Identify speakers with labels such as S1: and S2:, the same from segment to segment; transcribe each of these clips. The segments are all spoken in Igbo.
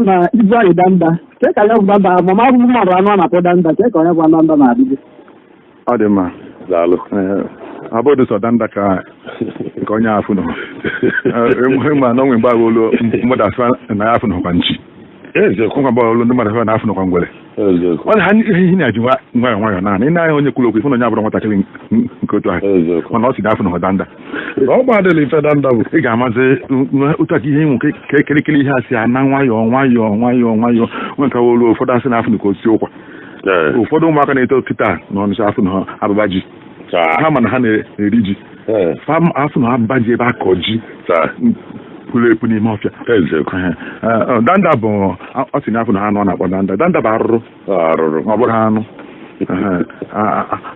S1: Na ibu anyị danda, ke ka ya bụ danda, mama ahụhụ mmadụ anụ a na-akpọ danda, ke ka onye bụ danda na-adịbe?
S2: Ọ dị mma.
S3: Daalụ.
S2: Abụdụ sọ danda ka nke onye afụ nọ ma na onwe mgbe ahụ olu mmadụ asị na ya afụ nọkwa nchi.
S3: Eziokwu.
S2: Ngwa mgbe olu ndị mmadụ asị na afụ nọkwa ngwere.
S3: Eziokwu.
S2: Ọ na ha ihe na-eji nwayọọ nwayọọ naanị ị na-anya onye kwuru okwu, ịfụ na onye abụrụ nwatakịrị nke otu ahụ.
S3: Eziokwu.
S2: Mana ọ sị na afụ nọkwa danda.
S3: Ọ gbadịla ife danda bụ.
S2: Ị ga-amazi otu aka ihe ịnwụ ka ekirikiri ihe a si ana nwayọọ nwayọọ nwayọọ nwayọọ nwe nke olu ụfọdụ asị na afụ nọkwa osisi ụkwa. Ụfọdụ ụmụaka na-eto kịta na ọnụcha afụ na abụba ji. Ha mana ha na-eri ji. Afụ na abụba ji ebe akọ ji pụrụ epu n'ime ọfịa.
S3: Eziokwu.
S2: Danda bụ ọ sị na afụ na anụ ọ na-akpọ danda. Danda bụ arụrụ.
S3: Arụrụ.
S2: Ọ bụrụ anụ.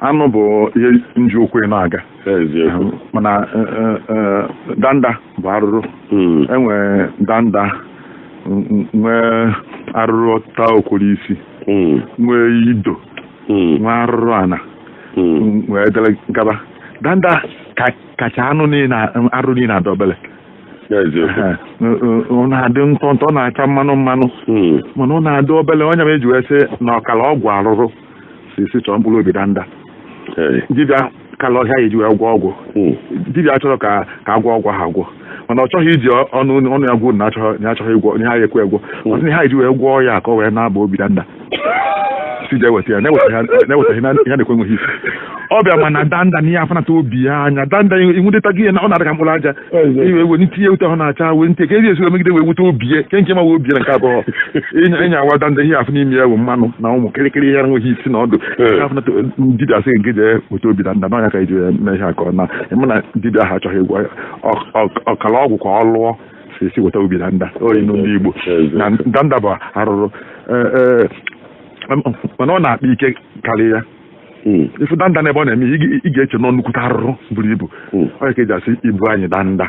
S2: Anụ bụ ihe nji ụkwụ na-aga.
S3: Eziokwu.
S2: Mana danda bụ arụrụ. Enwere danda, nwee arụrụ taa okworo isi, nwee ido, nwee arụrụ ana, nwee dere gaba. Danda kacha anụ niile, arụrụ niile adị obele.
S3: Eziokwu.
S2: Ọ na-adị ntọ ntọ, ọ na-acha mmanụ mmanụ, mana ọ na-adị obele. Onye ma eji wee sị na ọkara ọgwụ arụrụ si chọọ mkpụrụ obi danda. Dibịa kala ọhịa eji wee gwọ ọgwụ. Dibịa chọrọ ka agwọ ọgwụ ahụ agwọ, mana ọ chọghị iji ọnụ ọnụ ya gwuo na achọghị ịgwọ ihe ha ekwe egwọ. Ọ sị na ha eji wee gwọọ ya ka ọ wee na-aba obi danda, si jee weta ya na-ewetaghị ya na-ekwe nweghị isi ọ bịa. Mana danda na ihe afụnata obi ya anya danda inwudeta gị na ọ na-adị ka mkpụrụ aja iwe ewe ntinye ute ahụ na-acha wee ntinye ka ezi esi megide wee wute obi ya ke nke ma wee obi ya. Na nke abụọ ịnya awa danda, ihe afụ n'ime ya bụ mmanụ na ụmụ kịrịkịrị ihe enweghị isi na ọdụ. Afụnata dibịa sị nke jee weta obi danda n'ọnya ka eji wee mee ihe a ka ọ na ịma na dibịa ahụ achọghị ịgwọ ọkara ọgwụ ka ọ lụọ si weta obi danda oyi n'ụlọ Igbo na danda bụ arụrụ, mana ọ na-akpa ike karịa ya. Ifu danda n'ebe ọ na-eme, ị ga-eche nọ nnukwute arụrụ buru ibu. Onye ka eji asị ibu anyị danda.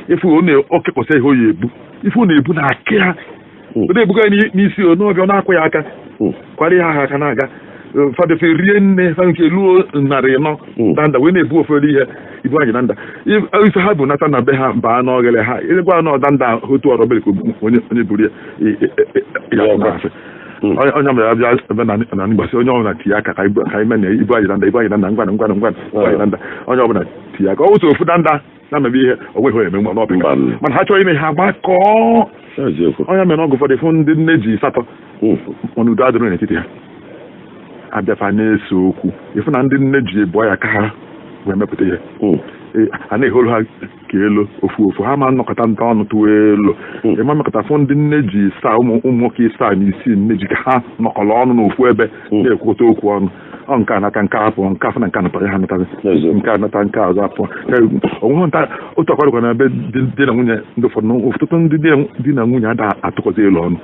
S2: Ifu ọ na-okekọsị ihe o ya ebu, ifu ọ na-ebu na-akị ya, ọ na-ebuga ya n'isi o n'ọbịa, ọ na-akwụ ya aka kwara ya aha aka na-aga fadefe rie nne fa nke luo 400. Danda wee na-ebu ofere ihe ibu anyị danda. Ife ha bụ nata na be ha baa n'oghere ha ịgwa na danda otu ọrụ obere ka onye onye buru ya ya na-asị onye ọbụla bịa ebe na mgbasị, onye ọbụla tinye aka ka ime na ibu anyị danda, ibu anyị danda, ngwanụ ngwanụ ngwanụ, ibu anyị danda. Onye ọbụla tinye aka ọ wụsị ofu danda na-emebe ihe o nweghị onye eme nwa n'ọpịka, mana ha chọrọ ime ha gbakọọ. Onye mere ọgụ ụfọdụ fụ ndị nne ji asatọ, mana udo adịrị n'etiti ha, abịafa na-ese okwu. Ịfụ na ndị nne ji ebụọ ya ka ha wee mepụta ihe a na-eholu ha ka elu ofu ofu ha ma nnọkọta nta ọnụ tụọ elu ịma mmekọta. Fụ ndị nne ji saa ụmụ nwoke isaa na isii nne ji ka ha nọkọrọ ọnụ n'ofu ebe na-ekwukọta okwu ọnụ. Ọ nke anata nke apụọ, nke afọ na nke anata ya ha anatazi nke anata nke azụ apụọ onweghị nta otu akwadokwa na ebe di na nwunye. Ndị ụfọdụ, ọtụtụ ndị di na nwunye ada atụkọzi elu ọnụ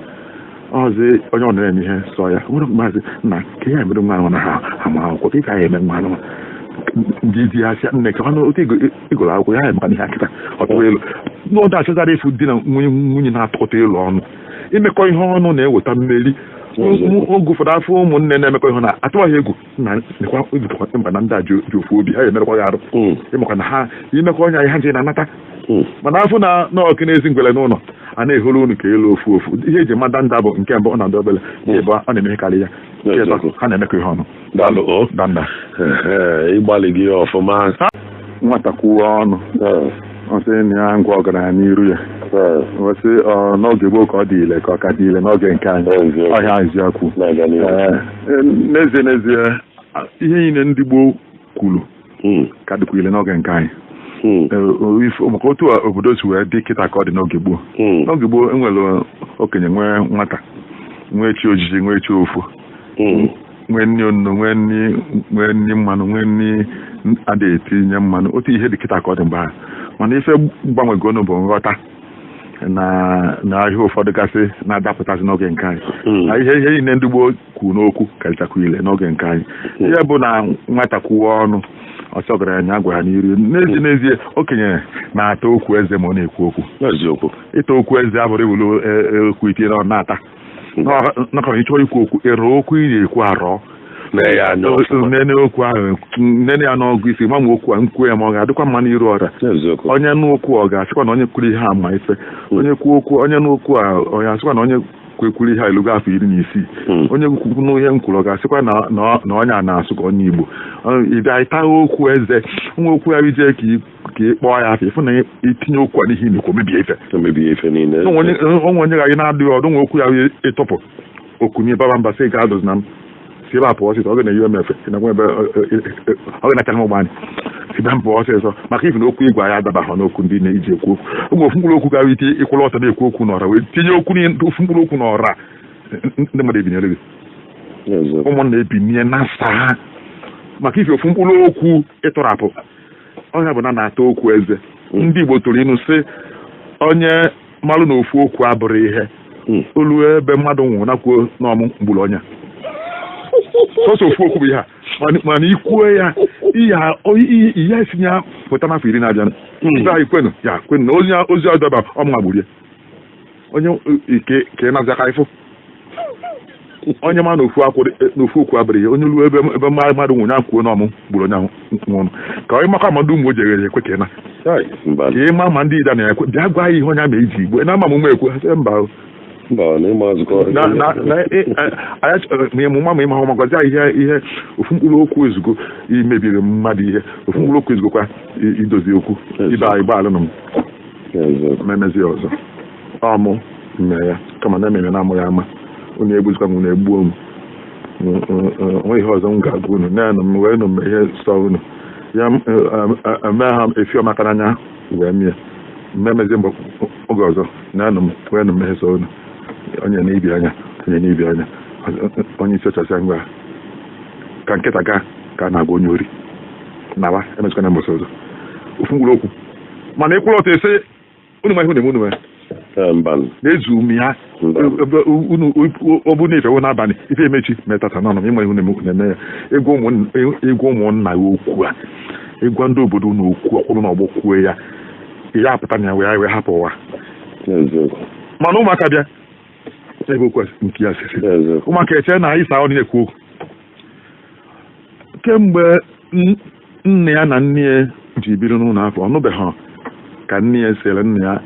S2: ọzọ. Onye ọ na-eme ihe sọ ya nwere maazị nna ka ihe emere nwa na ha ama akwụkwọ ka ị ga eme nwa anụ ndị di ya sịa nne ka ọnụ otu ịgụrụ akwụkwọ ya emeka ihe akịta ọtụwa elu n'ọdụ achọzara. Ịfụ di na nwunye na-atụkọta elu ọnụ, imekọ ihe ọnụ na-eweta mmeri. Oge ụfọdụ afọ ụmụnne na-emekọ ihe na atụwaghị egwu na maka na ndị a ji ofu obi ha emerekwa ya arụ ịmakwa na ha imekọ onye anyị ha nje na-anata. Mana afọ na n'ọkụ na-ezi ngwere n'ụlọ a na-eholu unu ka elu ofu ofu. Ihe eji mada nda bụ nke mbụ, ọ na-adị obele. Nke bụ ọ na-eme karị ya. Nke ịtọ, ha na-emekọ ihe ọnụ.
S3: Daalụ.
S2: Danda.
S3: Ịgbalị gị ọfụma.
S2: Nwata kwuo ọnụ, ọ sị na ya ngwa ọgaranya n'iru ya. Ọ sị n'oge gboo ka ọ dị ile ka ọ ka dị ile n'oge nke anyị ọhịa eziokwu. N'ezie n'ezie, ihe niile ndị gboo kwuru ka dịkwa ile n'oge nke anyị, maka otu obodo si wee dị kịta ka ọ dị n'oge gboo. N'oge gboo enwere okenye, nwee nwata, nwee chi ojiji, nwee chi ofu, nwee nni onunu, nwee nni mmanụ, nwee nni adịghị etinye mmanụ. Otu ihe dị kịta ka ọ dị mgbe ahụ, mana ife gbanwegonu bụ nghọta na ihe ụfọdụ gasị na-adapụtasị n'oge nke anyị. Na ihe niile ndị gboo kwuru n'okwu karịchakwa ile n'oge nke anyị. Ihe bụ na nwata kwuo ọnụ ọsọ ọgaranya agwa ya n'iru. N'ezie n'ezie, okenye na-ata okwu eze ma ọ na-ekwu okwu.
S3: Eziokwu.
S2: Ịta okwu eze abụrụ iwulu okwu itinye n'ọnụ na-ata nakọrọ. Ịchọrọ ikwu okwu, ịrụ okwu ị na-ekwu arọ.
S3: Nee ya anya ọfụma.
S2: Nene okwu ahụ, nene ya n'ọgụ isi ma ma okwu a nkwuo ya ma ọ ga-adịkwa mma n'iru ọra.
S3: Eziokwu.
S2: Onye nụ okwu ọ ga-asịkwa na onye kwuru ihe a ma ife onye kwuo okwu, onye nụ okwu a onye asịkwa na onye na-ekwu ekwuru ihe a elugo afọ 16. Onye kwukwu n'ihe m kwuru, ọ ga-asịkwa na onye a na-asụ ka onye Igbo. Ị bịa ịta okwu eze nwa okwu ya ije ka ị kpọọ ya afọ, ịfụ na itinye okwu a n'ihe na-ekwu mebie ife.
S3: Mebie ife niile.
S2: Onwe onye ga-anyị na-adịghị ọdụ nwe okwu ya ịtọpụ okunye baba mba sị ga-adụzi na m si ebe a pụọ ọsịsọ, ọ ga na-eyi emefe ebe ọ ga na-acha ụgbọ anyị si be m pụọ ọsịsọ, maka ife na okwu igwe anyị adabaghị n'okwu ndị na-eji ekwu okwu. Ụmụ ofu mkpụrụ okwu gara ite ịkwụrụ ọtọ na-ekwu okwu n'ọra wee tinye okwu ofu mkpụrụ okwu n'ọra, ndị mmadụ ebinyere gị, ụmụnna ebinye na saa maka ife ofu mkpụrụ okwu ịtọrapụ ọnya bụ na na-ata okwu eze. Ndị Igbo tụrụ ịnụ sị onye malụ na ofu okwu abụrụ ihe olu ebe mmadụ nwụrụ nakwuo n'ọmụ mgburu ọnya sọsọ ofu okwu bụ ihe a, mana ikwuo ya ihe esi ya pụta n'afọ 10 na-abịa ndị anyị kwenu ya kwenu na ozi ọdọba ọmụma gburie onye ka ị na-aza ka ifụ onye ma na ofu okwu abụrụ ihe onye ruo ebe mmadụ nwụrụ ya kwuo n'ọmụ gburu onye ahụ nwụrụ ka onye makwa ma ndị ụmụ ojeghere ekwe ka ị na ka ị ma ma ndị ida na-ekwe bịa gwa ya ihe onye ama eji igwe na ama m ekwe mba ma ma ịma ma gwazi ihe ihe ofu mkpụrụ okwu ezugo imebiri mmadụ ihe ofu mkpụrụ okwu ezugokwa idozi okwu ibe anyị gbaalụ m memezi ọzọ ọmụ mme ya kama na ememe na-amụ ya ama unu egbuzikwa m unu egbuo m nwe ihe ọzọ m ga-agwa unu naanụ m wee nụ m ihe sọ unu ya eme ha efi ọmaka n'anya wee mie mmemezi mgbe oge ọzọ naanụ m wee nụ m ihe sọ unu onye na-ibi anya onye na-ibi anya onye isi ọchasịa ngwa ka nkịta gaa ka a na-agwa onye ori nawa emezikwa na mbọsị ọzọ ofu mkpụrụ okwu mana ịkwụrụ ọtọ ese unu ma ihe unu eme unu mee na-ezu ume ya ọ bụ na ifewo n'abalị ife emechi metata n'ọnụ m ịma ihu na-eme ya ịgwa ụmụnna ya okwu a ịgwa ndị obodo unu okwu ọkwụrụ na ọgbọ kwuo ya ya apụta na ya wee hapụ ụwa mana ụmụaka bịa ebe okwu nke ya sisi ụmụaka eche na ịsa ọ na-ekwu okwu kemgbe nne ya na nne ya ji biri n'ụlọ afọ ọ nụbeghị ka nne ya sere nna ya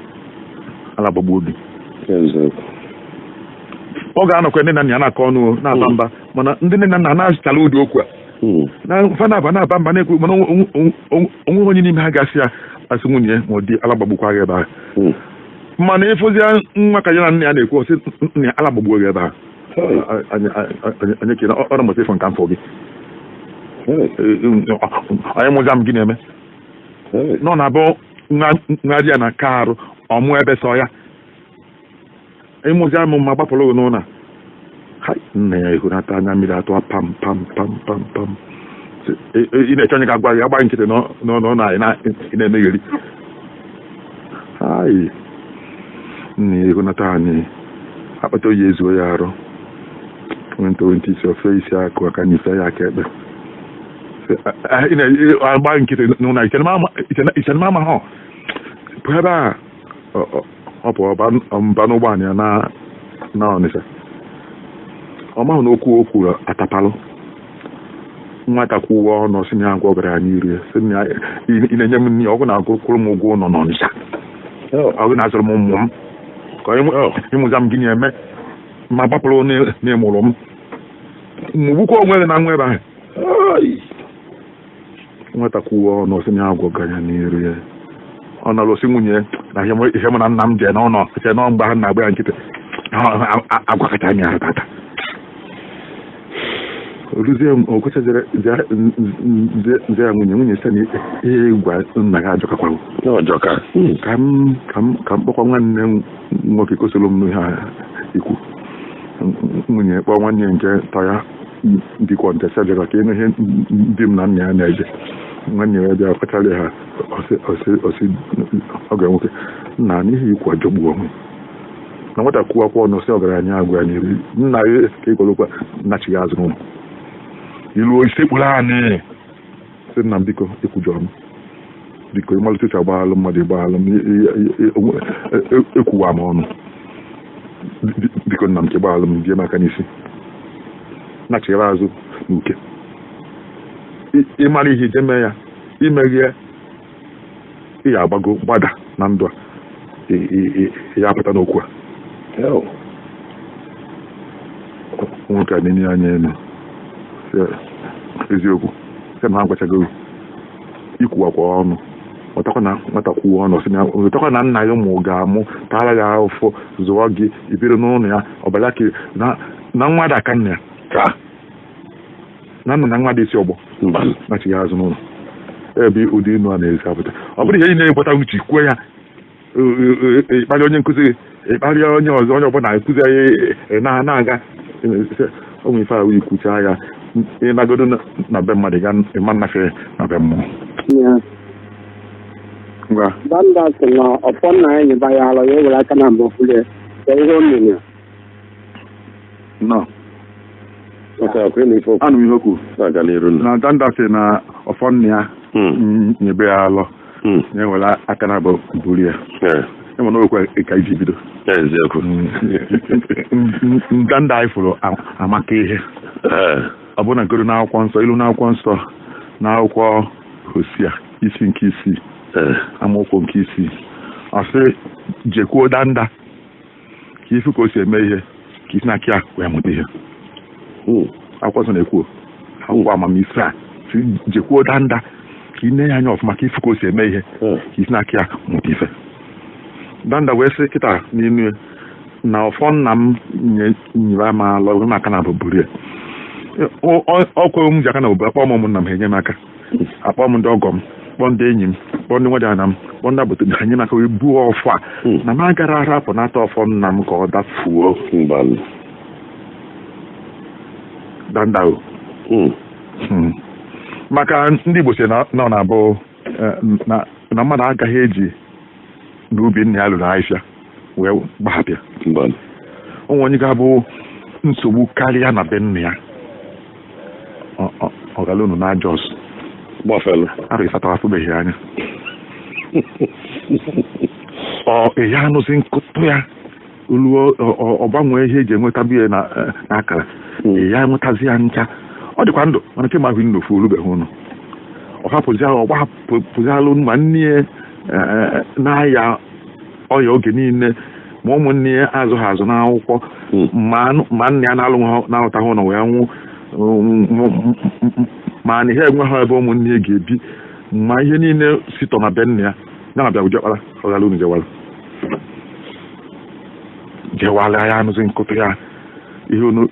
S2: ala gbagbu obi ọ ga-anọkwa nne na nna ya na-akọ ọnụ na-aba mba mana ndị nne na nna na-azụtala ụdị okwu a na na-aba na-aba mba na-ekwu mana onwe onye n'ime ha gasị ya asị nwunye ya ma ọ dị ala gbagbukwa gị ebe ahụ mana ịfụzia nwa ka ya na nne ya na-ekwu ọsị nna ya ala gbagbuo gị ebe ahụ onye kere ọrụ mụta ịfụ nka mfọ gị onye mụza m gị na-eme nọ na-abụ nwa di ya na ka arụ ọmụ ebe sọ ya ịmụzi amụ ma gbapụrụ gị n'ụlọ nna ya ehunata anya mmiri atụ pam pam pam pam pam ị na-eche onye ga-agwa gị agba nkịtị n'ụlọ anyị ị na-emegheri ayi nna ya ehunata anyị akpata oyi ezuo ya arụ nwentị isi ofe isi akụ aka na ife ya aka ekpe agba nkịtị n'ụlọ ichenma ama ha pụ ebe a ọ pụọ mba n'ụgbọala ya na Ọnịsha ọ mahụ na okwu okwu atapalụ nwata kwuwe ọnụ sị na ya agwa ọgara anyị iri sị na ị na-enye m nri ọgụ na-agụkwụrụ m ụgwọ ụlọ n'Ọnịsha ọgụ na-azụrụ m ụmụ m ka ịmụza m gịnị eme ma gbapụrụ n'ịmụrụ m mụgbukwa onwe gị na nwa ebe ahụ nwata kwuwe ọnụ sị na ya agwa ọgara n'iru ya ọ nọrọ osi nwunye na ihe mụ na nna m jee n'ụlọ jee n'ọ mgbe ha na-agba ya nkịtị agwakọta anyị ahụ tata ruzie okwechazire ya nwunye sị na ihe gwa nna gị ajọkakwago ka m kpọkwa nwanne m nwoke kosoro m n'ihe ikwu nwunye kpọọ nwanne nke tọ ya dịkwa nte sị bịara ka ịnụ ihe di m na nna ya na-eje nwanne ya bịa kpachara ha ọsị ọga nwoke nna n'ihi ikwu ajọgbuo onwe na nwata kwuo akwụkwọ ọnụ sị ọgaranya agwa ya n'iru nna ya ka ịgwalụkwa nnachighị azụ n'ụlọ ilu isekpuru anyị sị nna m biko ekwujọrọ m biko ịmalite uche agbaghalụ mmadụ ịgbaghalụ m ekwuwa m ọnụ biko nna m ka ịgbaghalụ m bie m aka n'isi nachighara azụ n'uke ịmara ihe ije mee ya imeghe ị ya agbago gbada na ndụ a ya apụta n'okwu a Nwoke a na-enye anya elu. Sị, eziokwu sị na ha gwachago ikwuwakwa ọnụ, wetakwa na nwata kwuo ọnụ, sị na wetakwa na nna ya ụmụ ga-amụ tara ya ahụfụ zụọ gị ibiri n'ụlọ ya ọbara ka na nwa dị aka nna ya
S3: Ka.
S2: Na nna na nwa dị isi ọgbọ
S3: Mba.
S2: nachighị azụ n'ụlọ ebe ụdị inu a na-esi apụta. Ọ bụrụ ihe ị na-ekweta uche kwuo ya, ịkparị onye nkụzi gị, ịkparị onye ọzọ, onye ọbụla nkụzi anyị na-aga o nwere ife ahụ ikwucha ya, ịnagodo na be mmadụ ga ịma nnafe na be mmụọ.
S1: Ya.
S2: Ngwa.
S1: Danda sị na ọfọ nna ya nyeba ya alọ, ya ewere aka na mbụ bulie ya ihe o mere ya.
S2: Nọ.
S3: Maka akwa ịnụ ife okwu.
S2: Anụ m ihe okwu.
S3: Na-aga n'iru nna.
S2: Na danda sị na ọfọ nna ya nyebe ya alọ, ya ewere aka na abụ buru ya. Ịma na okwe ka iji bido.
S3: Eziokwu.
S2: Ndanda anyị fụrụ amaka ihe. Ọ bụrụ na goro n'akwụkwọ nsọ, ilu n'akwụkwọ nsọ, n'akwụkwọ Hosia isi nke 6, amaokwu nke 6, ọ sị jekwuo danda ka ifu ka o si eme ihe, ka isi n'aka ya wee mụta ihe. Akwụkwọ nsọ na-ekwu, akwụkwọ amamife a sị jekwuo danda ka ị nee ya anya ọfụma, ka ifu ka o si eme ihe, ka isi n'aka ya mụta ife. Danda wee sị kịta n'inu ya na ọfọ nna m nyere m alọ, were m aka na bụburu ya. Ọ kweghị m ji aka na obu, akpọ m ụmụnna m, ha enye m aka, akpọ m ndị ọgọ m, kpọọ ndị enyi m, kpọọ ndị nwaja na m, kpọọ ndị agbata obi, ha nye m aka wee buo ọfọ a. Na m agara arapụ nata ọfọ nna m ka ọ dafuo.
S3: Mba.
S2: Danda o. Maka ndị Igbo si na ọ na-abụ na mmadụ agaghị eji n'ubi nna ya lụrụ ahịhịa wee gbahapịa.
S3: Mba.
S2: Onwe onye ga-abụ nsogbu karịa na be nna ya, ọ gara unu na Jos.
S3: Gbafelu.
S2: Arọ 8 afụbeghị anya, ọ ya anụzi nkụtụ ya olu, ọ gbanwee ihe eji enweta biya na n'akara ya enwetazi ya ncha. Ọ dịkwa ndụ, mana kemgbe ahụ n'ofu olubeghị ụnụ, ọ hapụzi ọ gbahapụzialụ ma nne ya na-aya ọya oge niile, ma ụmụnne ya azụ ha azụ n'akwụkwọ, ma nna ya na-alụ na-alụtaghị ụlọ wee nwụ, ma na ihe enweghị ebe ụmụnne ya ga-ebi, ma ihe niile sitọ na be nna ya ya na bịa jekwara ọghara unu jewara jewara ya anụzi nkụtụ ya ihe unu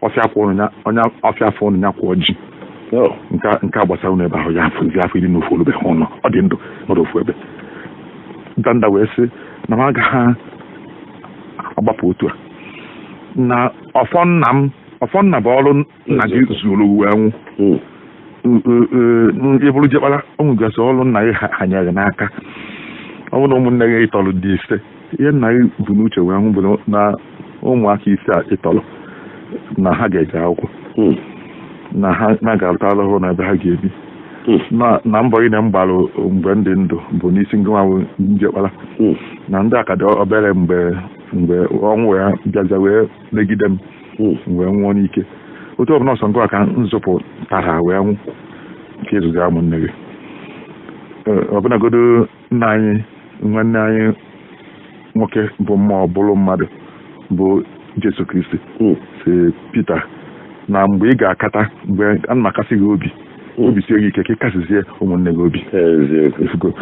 S2: ọfịa kwụ unu ya, onye ọfịa afọ unu ya kwụọ ji. Nke a gbasara unu ebe ahụ ya afụzi afọ 14 olubeghị ụlọ, ọ dị ndụ nọrọ ofu ebe. Danda wee sị na m agaghị agbapụ otu a na ọfọ nna m. Ọfọ nna bụ ọrụ nna gị zuru wee nwụ. Ị bụrụ jekpara, o nwegasị ọrụ nna gị hanyere n'aka. Ọ bụrụ na ụmụnne gị ịtọrọ dị 5, ihe nna gị bụ n'uche wee nwụ bụ na ụmụaka 5 a ịtọrọ na ha ga-eje akwụkwọ, na ha na ga-alụta ọrụ na ebe ha ga-ebi, na mbọ ị na m gbalụ mgbe m dị ndụ bụ n'isi ngị nwa njekpara, na ndị a ka dị obere mgbe mgbe ọnwụ ya bịaza wee megide m wee nwụọ n'ike. Otu ọbụla ọsọ ngwa ka nzọpụtara wee nwụ ka ịzụzi ụmụnne gị. Ọbụnagodo nna anyị, nwanne anyị nwoke bụ mmụọ bụrụ mmadụ bụ Jesu Kristi, si Pita na mgbe ị ga-akata, mgbe a na-akasị gị obi, obi sie gị ike, ka ị kasịzie ụmụnne gị obi.
S3: Eziokwu.
S2: Ifugo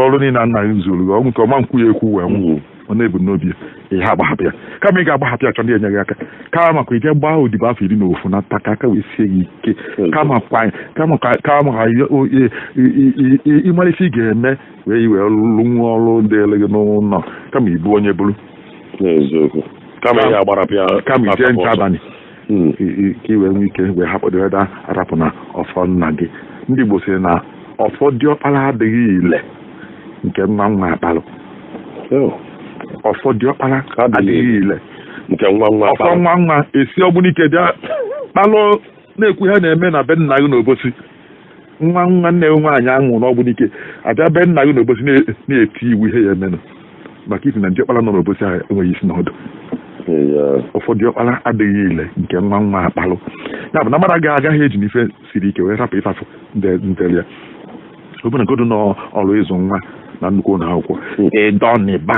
S2: ọrụ niile nna gị zuru gị, ọnwụ nke ọma nkwụ ya ekwu wee nwụ, ọ na-ebu n'obi ya ihe agbahapụ ya. Kama ị ga-agbahapụ ya chọ ndị enye gị aka, kama kwa ije gbaa odibo afọ 11 na taka aka wee sie gị ike, kama kwa kama ka kama ka ịmara ife ị ga-eme wee iwee lụnwa ọrụ dịrị gị n'ụlọ, kama ibu onye bụrụ.
S3: Eziokwu. Kama ihe agbarapụ ya.
S2: Kama ije nche abalị ka i wee nwee ike wee hapụ dịrịda arapụ na ọfọ nna gị. Ndị Igbo sịrị na ọfọ diọkpara adịghị ile nke nwa nwa akpalụ. Ọfọ diọkpara adịghị ile
S3: nke nwa nwa.
S2: Ọfọ nwa nwa esi ọgbunike bịa kpalụ na-ekwu ihe na-eme na be nna gị n'obosi. Nwa nwa nne nwaanyị anwụ n'ọgbunike abịa be nna gị n'obosi na-eti iwu ihe ya emenụ, maka isi na diọkpara nọ n'obosi ahụ enweghị isi na ọdụ. Ụfọdụ diọkpara adịghị ile nke nwa nwa akpalụ. Ya bụ na mmadụ agaghị eji n'ife siri ike wee rapụ ịfafụ ndeli ya. Ọbụnagodu n'ọrụ ịzụ nwa na nnukwu ụlọ akwụkwọ, ịdọnịba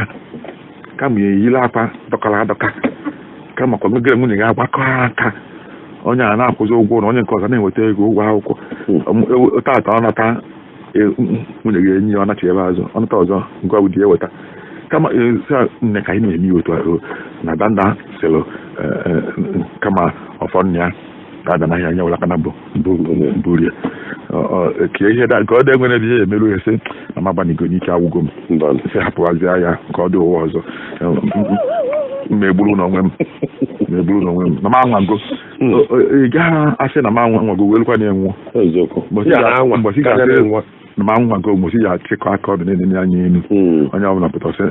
S2: kama eyila akwa dọkara adọka, Kama kwa gị na nwunye gị agbakọ aka, onye a na-akwụzi ụgwọ ụlọ, onye nke ọzọ na-enweta ego ụgwọ akwụkwọ. Tata ọ nata, nwunye gị enyi ya, ọ nachi ebe azụ, ọ nata ọzọ, nke ọ bụ di ya eweta. Kama sị a, nne, ka anyị na-eme ihe otu ahụ na danda sịrị, kama ọfọ nna ya ga-abịa n'ahịa nye wela na bụ burie ka ihe ka ọ dị enwere ebe ihe emerụ ya, sị na m agbanigo n'ike, agwụgo m.
S3: Mba.
S2: Sị hapụwazie ya ka ọ dị ụwa ọzọ. M egburu n'onwe m, m egburu n'onwe m na m anwago. Ị gaghị asị na m anwago welukwa na enwụọ.
S3: Eziokwu.
S2: Mbọsị
S3: Ya na-anwa,
S2: mbọsị
S3: karịa
S2: ga-asị
S3: na-enwa.
S2: na m anwago, mbọsị ya achịkọ aka ọdụ na-enye anya elu. Onye ọbụla pụta sị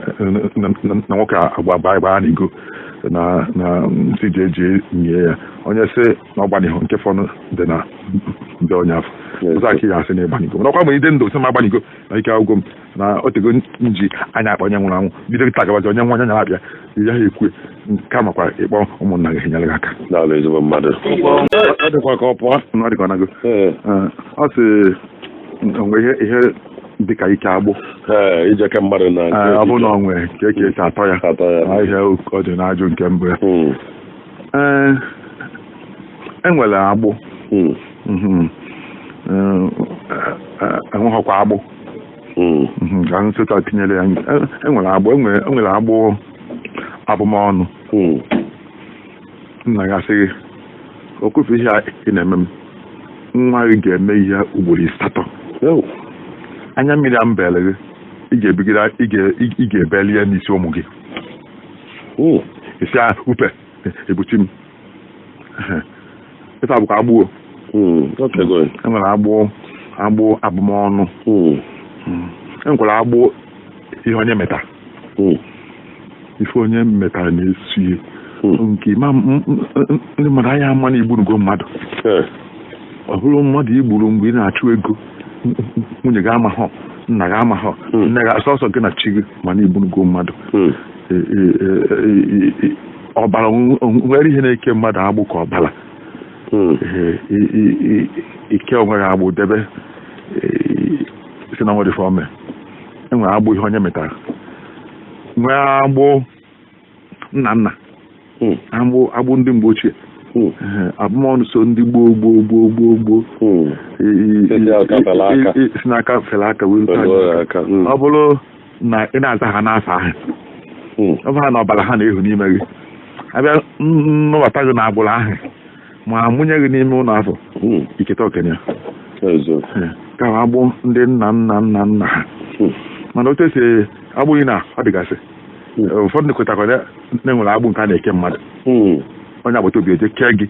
S2: na nwoke agba agba agba n'igo na nsị ji eji nye ya, onye sị na ọgbanihu nke fọnụ dị na ndị onye afọ ọzọ aka ya asị na ịgbanigo. Mana ọkwa mgbe ide ndụ sị m agbanigo na ike agwụgo m na otego nji anya akpa onye nwụrụ anwụ bido taa gabazi, onye nwa onye na-abịa ya ha ekwe nke a makwa ịkpọ ụmụnna gị nyere gị aka.
S3: Daalụ, ezigbo mmadụ. Ọ dịkwa ka ọ pụọ.
S2: Ọ dịka ọ nago.
S3: Ee.
S2: Ọ sị onwe ihe dịka ike agbụ.
S3: Ee, ijeke mmadụ na nke
S2: Ọ bụrụ na
S3: okike.
S2: ọ nwee ka esi atọ ya.
S3: Atọ ya.
S2: Na ihe ọ dị n'ajụ nke mbụ ya. Ee, enwere agbụ. Enweghọkwa agbụ. Ka nsota tinyere ya, enwere agbụ, enwere agbụ abụmọnụ. Nna ya asị gị okwufu ihe a ị na-eme m, nwa gị ga-eme ihe ugboro 8.
S3: Yo.
S2: Anya mmiri a mbele gị, ị ga-ebigide, ị ga-ebeli ya n'isi ụmụ gị. Isi a upe ebuchi m ife abụkwa agbụo.
S3: Okay, go.
S2: Enwere agbụ abụmọnụ. Enwekwara agbụ ihe onye meta. Ife onye metara na-esu ihe. Nke ma ndị mmadụ anya ama na igburugo mmadụ. Ọ bụrụ mmadụ igburu mgbe ị na-achụ ego, nwunye gị amahọ, nna gị amahọ, nne gị, sọsọ gị na chi gị, mana igburugo mmadụ. Ọbara nwere ihe na-eke mmadụ agbụ ka ọbara. Ike onwe gị agbụ debe, si na nwere ife ome. Enwere agbụ ihe onye metara, nwee agbụ nna nna, agbụ ndị mgbe ochie. Abụmọnụ so ndị gboo gboo gboo gboo gboo.
S3: Si aka fere aka.
S2: Si n'aka fere aka wee rute
S3: Fere
S2: anyị.
S3: aka.
S2: Ọ bụrụ na ị na-aza ha n'afọ ahụ, ọ bụrụ na ọbara ha na-ehu n'ime gị, abịa nnụbata gị n'agbụrụ ahụ ma mụnye gị n'ime ụlọ afọ, iketa okenye.
S3: Eziokwu.
S2: Ka agbụ ndị nna nna nna nna ha. Mana otu esi agbụghị na ọ dịgasị, ụfọdụ ndị kwetakwa na enwere agbụ nke a na-eke mmadụ. Onye agbata obi eje kee gị.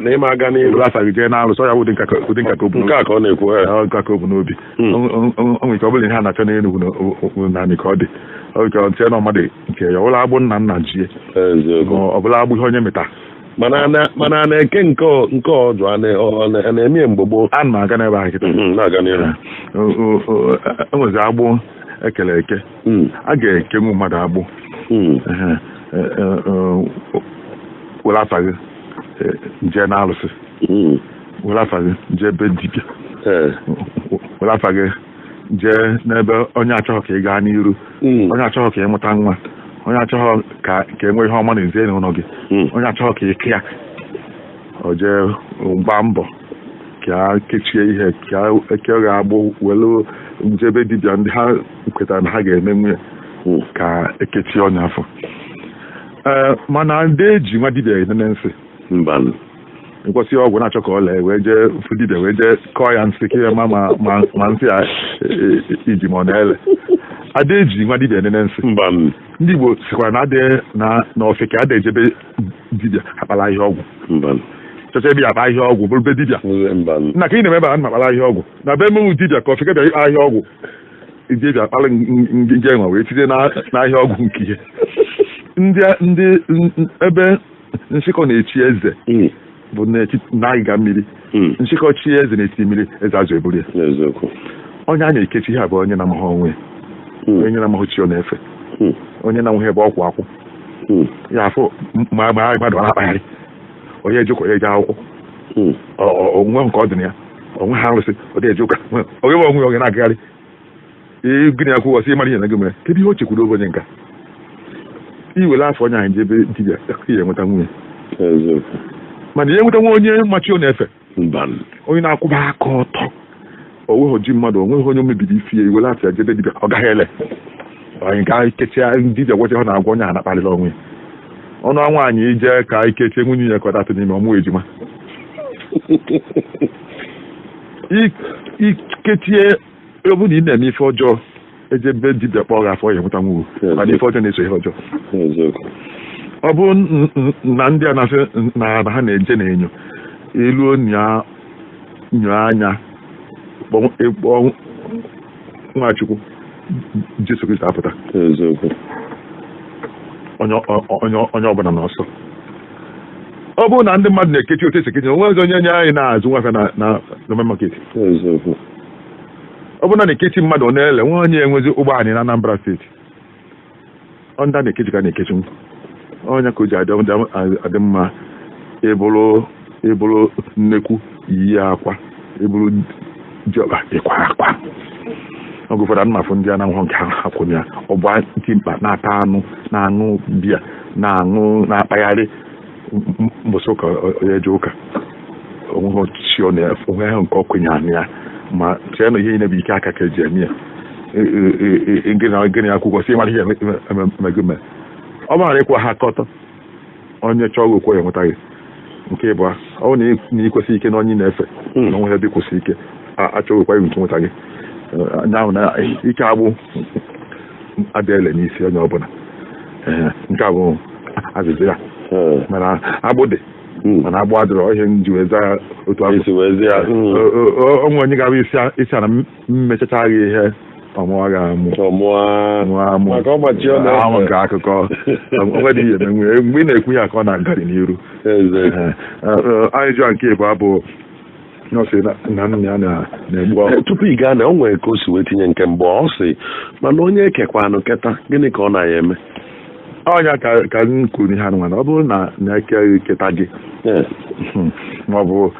S3: Na ịma aga n'ihu.
S2: Were afa gị jee na-arụsọ ya, ụdị nka ụdị nka ka o bu
S3: Nke a ka ọ na-ekwu.
S2: Nka ka o bu n'obi. O nwere ike ọ bụla ihe a na-achọ n'Enugwu naanị ka ọ dị. Ọ nke ọ chee na mmadụ nke ya ọbụla agbụ nna nna jie.
S3: Eziokwu.
S2: Ọ bụla agbụ ihe onye meta.
S3: Mana a na-eke nke ọjụ a na-eme ya mgbe gboo.
S2: A na aga n'ebe ahụ kịta.
S3: Na-aga n'ihu.
S2: Enwezi agbụ ekele eke. A ga-ekenwu mmadụ agbụ. Ehe, were afa gị jee na-alụsị, were afa gị jee be dibịa, were afa gị jee n'ebe onye achọghị ka ị gaa n'iru, onye achọghị ka ị mụta nwa, onye achọghị ka e nwee ihe ọma n'ezinụlọ gị, onye achọghị ka ị kịa o jee gbaa mbọ ka a kechie ihe, ka eke gị agbụ, were jebe dibịa ndị ha kwetara na ha ga-eme nwunye ka ekechie onye afọ. Ee, mana ndị eji nwa dibịa enene nsị.
S3: Mba.
S2: Nkwụsị ọgwụ na-achọ ka ọ lee, wee jee fụ dibịa, wee jee kọọ ya nsị ka ya ma nsị ya iji ma ọ na-ele. Ada eji nwa dibịa enene nsị.
S3: Mba.
S2: Ndị Igbo sikwara na adị na ofeke ada ejebe dibịa akpala ihe ọgwụ.
S3: Mba.
S2: Chọcha ebe ya akpa ihe ọgwụ bụrụ be dibịa.
S3: Mba.
S2: Nna, ka ị na-eme ebe a na akpala ihe ọgwụ na be emewu dibịa, ka ofeke bịa ịkpa ahịa ọgwụ, dibịa akpala nje nwa wee tinye n'ahịa ọgwụ nke ihe ndị ebe nshịkọ na-echi eze bụ n'agịga mmiri. Nshịkọ chi eze na-eti mmiri, eze azụ eburu ya.
S3: Eziokwu.
S2: Onye a na-ekechi ihe bụ onye na-amaghị onwe ya, onye na-amaghị chi ọ na-efe, onye na-enweghị ebe ọkwụ akwụ ya afụ ma mmadụ na-akpagharị, onye eje ụka, onye eje akwụkwọ, onwe nke ọ dị na ya, onwe ha arụsị, ọ dị eje ụka, onye onwe ya, onye na-agagharị. Gịnị ya kwuo, ọsị ịmara ihe na gị mere, kedu ihe o chekwuru oge onye nka Iwere afa onye ahụ jebe dibịa, ya enweta nwunye.
S3: Eziokwu.
S2: Mana ya enweta nwa onye machi ọ na-efe.
S3: Mba.
S2: Onye na-akwụba aka ọtọ, o nweghị ji mmadụ, o nweghị onye o mebiri isi ya, iwere afa ya jebe dibịa, ọ gaghị ele anyị ga ikechia dibịa gwọcha, ọ na-agwọ onye ahụ na-akparịrị onwe ya ọnụ nwaanyị ije ka ikechie nwunye ya ka ọ datụ n'ime ọmụ ejima. Ikechie, ọ bụrụ na ị na-eme ife ọjọọ, ejebe dibịa kpọọ gị afọ, ya enweta nwunye, mana ife ọjọọ na-eso ihe ọjọọ.
S3: Eziokwu.
S2: Ọ bụ na ndị a na-asị na ha na-eje na-enyo elu nyo anya kpọọ Nwachukwu Jesu Kristi apụta.
S3: Eziokwu.
S2: Onye ọbụla n'ọsọ. Ọ bụrụ na ndị mmadụ na-ekechi otu esi ekechi, onwe ọzọ onye nye anyị na-azụ nwafịa na main market.
S3: Eziokwu.
S2: Ọ bụrụ na na-ekechi mmadụ, ọ na-ele nwe onye enwezi ụgbọ anyị na Anambra Steeti. Ọ ndị a na-ekechi ka na-ekechi m onye ka o ji adị mma ịbụrụ nnekwu yi akwa, ịbụrụ diọkpa ịkwa akwa. Oge ụfọdụ ana m afụ ndị a na-ahụ nke ha kwụrụ ya ọgba dimkpa na-ata anụ, na-aṅụ biya, na-aṅụ, na-akpagharị mbọsị ụka, onye eje ụka, onweghị chi ọ na onwe ahụ nke ọ kwenyere ya, ma chee na ihe niile bụ ike aka ka eji eme ya. Gịnị akwụkwọ si mara ihe emego mee ọ maara ịkwụ ha aka ọtọ, onye chọọ gị okwu ya enwetaghị. Nke ịbụa, ọ bụ na ị kwesị ike na onye ị na-efe na onwe ebe ịkwụsị ike achọghị kwa nke nweta gị anya ahụ na ike agbụ adịele n'isi onye ọbụla. Nke a bụ azịza ya. Mana agbụ dị, mana agbụ adịrọ ihe m ji wee zaa otu agbụ.
S3: Isi wee zie ya.
S2: Onwe onye ga-abụ isi ana mmechacha gị ihe ọmụọ ga-amụ.
S3: Ọmụa.
S2: Mụọ amụ.
S3: Maka ọgbachi ọ na-efe.
S2: Ahụ nke akụkọ onwe dị ihe emenwe mgbe ị na-ekwu ya ka ọ na-agari n'iru.
S3: Eze.
S2: Anyị jụọ nke ịbụ abụ nọọsụ na nna ya na-egbu ọkụ.
S3: Tupu ị gaa na o nwere ka o si wee tinye nke mbụ, ọ sị mana onye ekekwanụ keta, gịnị ka ọ na-ya eme?
S2: Ọnya ka m kwuru ihe anụmanụ, ọ bụrụ na na-eke keta gị ma ọ bụ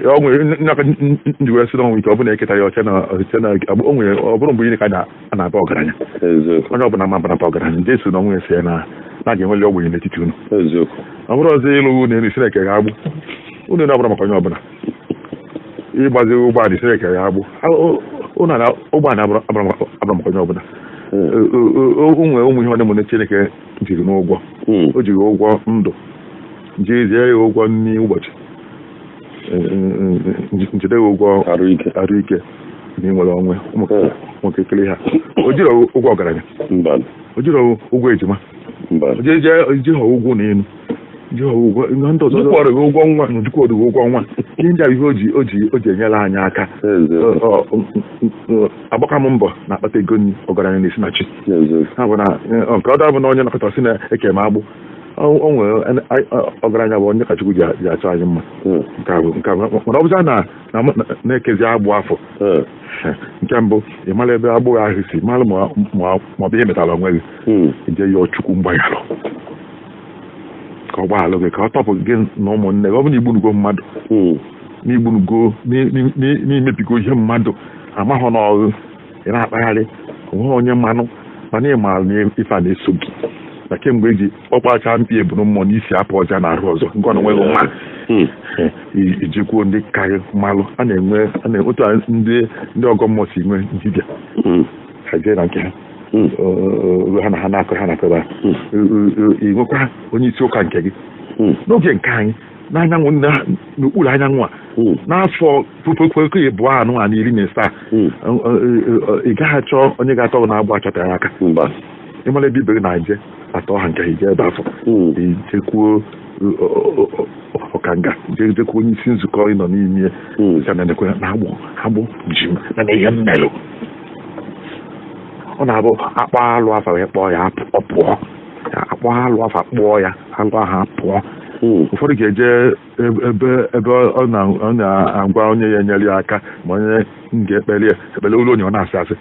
S2: ọ nwere nnaka nji wee sị na onwe ike ọ bụrụ na eketa ya ọcha na ọcha na o nwere, ọ bụrụ mgbe niile ka a na-aba ọgaranya.
S3: Eziokwu.
S2: Onye ọbụla ma bara ọgaranya, Jesu na onwe ya si ya na na ga-enweli ogbenye n'etiti unu.
S3: Eziokwu.
S2: Ọ bụrụ ọzọ ịlụ unu elu Chineke ga-agbụ unu na ọbụla maka onye ọbụla ịgbazi ụgbọala Chineke ga-agbụ ụnụ na ụgbọala abụrụ maka onye ọbụla. O nwere ụmụ ihe onye mụne Chineke jiri n'ụgwọ. O jiri ụgwọ ndụ jezie ya ụgwọ nri ụbọchị, njide ya ụgwọ
S3: arụ ike.
S2: Arụ ike na ịnwere onwe ụmụ nwoke kele ha. O jiri ụgwọ ọgaranya.
S3: Mba.
S2: O jiri ụgwọ ejima.
S3: Mba.
S2: O jeje ha ụgwọ na elu ji ha ụgwọ ihe ndị ọzọ.
S3: Jikwara gị ụgwọ nwa.
S2: Jikwara gị ụgwọ nwa. Ihe ndị a bụ ihe o ji enyere anyị aka.
S3: Eziokwu.
S2: Agbaka m mbọ na-akpata ego nri, ọgaranya na-esi na chi.
S3: Eziokwu.
S2: Ha bụ na nke ọ bụ na onye nakọta sị na eke m agbụ o nwere ọgaranya bụ onye ka Chukwu ji achọ anyị mma. Nke a bụ mana ọ bụza na na-ekezi agbụ afọ. Nke mbụ, ị mara ebe agbụ ahụ si mara, ma ọ bụ ihe metara onwe gị, ije yọọ Chukwu mgbaghalụ ka ọ gbaghalụ gị, ka ọ tọpụ gị na ụmụnne gị. Ọ bụ na igbunugo mmadụ, n'igbunugo, n'imebigo ihe mmadụ amahụ n'ọrụ ị na-akpagharị onweghị onye mmanụ, mana ị maara na ife a na-eso gị na kemgbe eji ọkpacha mkpi ebunu mmụọ n'isi apụ ọja na-arụ ọzọ nke ọ na onweghị nwa ijekwuo ndị karị mmalụ a na-enwe a na otu a ndị ọgọ mmụọ si nwee dibịa, ha jee na nke ha, ha na ha na-akọ ha na-akọ ebe a. Ị nwekwa onye isi ụka nke gị n'oge nke anyị n'anyanwụ n'okpuru anyanwụ a n'afọ 2017, ị gaghị achọ onye ga-atọ gị na-agbụ achọtaghị aka.
S3: Mba.
S2: Ịmara ebe ibe gị na-eje atọ ha nke ije ebe afọ ijekwuo ọkanga, jekwuo onye isi nzukọ ị nọ n'ime ya na nekwe na agbụ agbụ ji m na ihe mmelụ ọ na-abụ akpọ alụ afa wee kpọọ ya ọ pụọ, akpọ alụ afa kpọọ ya alụ ahụ apụọ. Ụfọdụ ga-eje ebe ọ na-agwa onye ya enyere ya aka ma onye ga-ekpere ya ekpere olu onye ọ na-asị asị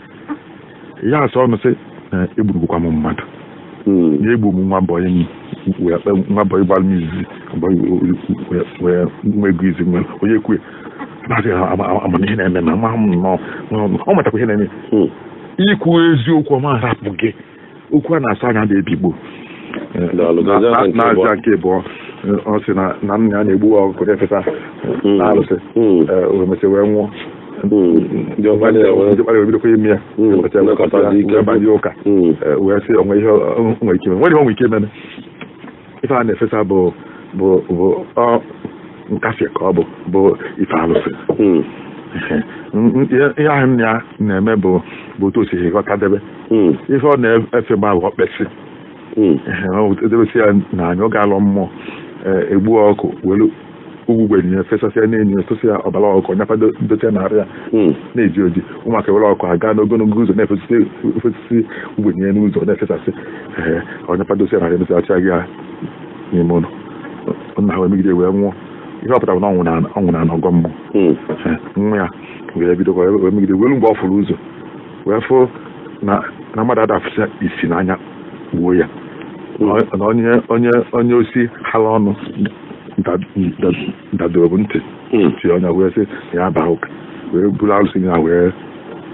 S2: ya asị ọnụ sị na egburugokwa m mmadụ, na egbu m nwa mbọyị m wee kpe nwa mbọyị gbara m izizi mbọyị wee nwa ego izi nwere onye ekwe na-asị amamihe na-eme na ama m nnọọ ọ matakwa ihe na-eme. Ikwu eziokwu ọma arapụ gị okwu a na-asụ anya na-ebigbo
S3: Daalụ, gazie na nke
S2: Na-azịa
S3: abụọ.
S2: nke abụọ, ọ sị na na nna ya na-egbu ọkụkọ na-efesa n'arụsị. O mesịa wee nwụọ.
S3: Ndị ọkpara ya wee-
S2: Ndị ọkpara ya wee bidokwa ime ya. Emesịa wee
S3: Lekọta dị ike.
S2: wee banye ụka. Wee sị onwe ihe o nwere ike ime, nwere ihe o nwere ike ime. Ife a na-efesa bụ ọ nkafie ka ọ bụ ife alụsị. Ihe ahụ nna ya na-eme bụ otu o si ghọtadebe. Ife ọ na-efe mgbe ahụ okpesi. Edebesi ya na anya oge alọ mmụọ, egbuo ọkụ, welu ugwugwe nye fesasịa n'enyi ya, fesasịa ọbara ọkụ, nyapado dote ya n'arụ ya. Na-eji oji ụmụaka were ọkụ aga n'ogologo ụzọ na-efesasị efesasị ugwenye n'ụzọ na-efesasị. Ee, ọ nyapadosi ya n'arụ ya, mesasịa gị ya n'ime ụlọ nna ha, wee megide wee nwụọ. Ihe ọ pụtara bụ na ọnwụ na ọgọ mmụọ. Ee, nwa ya wee bidokwa wee megide welu mgbe ọ fụrụ ụzọ wee fụ na mmadụ adafụsịa isi n'anya gbuo ya, na onye osi hala ọnụ dadoro bụ ntị tie ọnya, wee sị na ya baa ụka, wee buru arụsị ya wee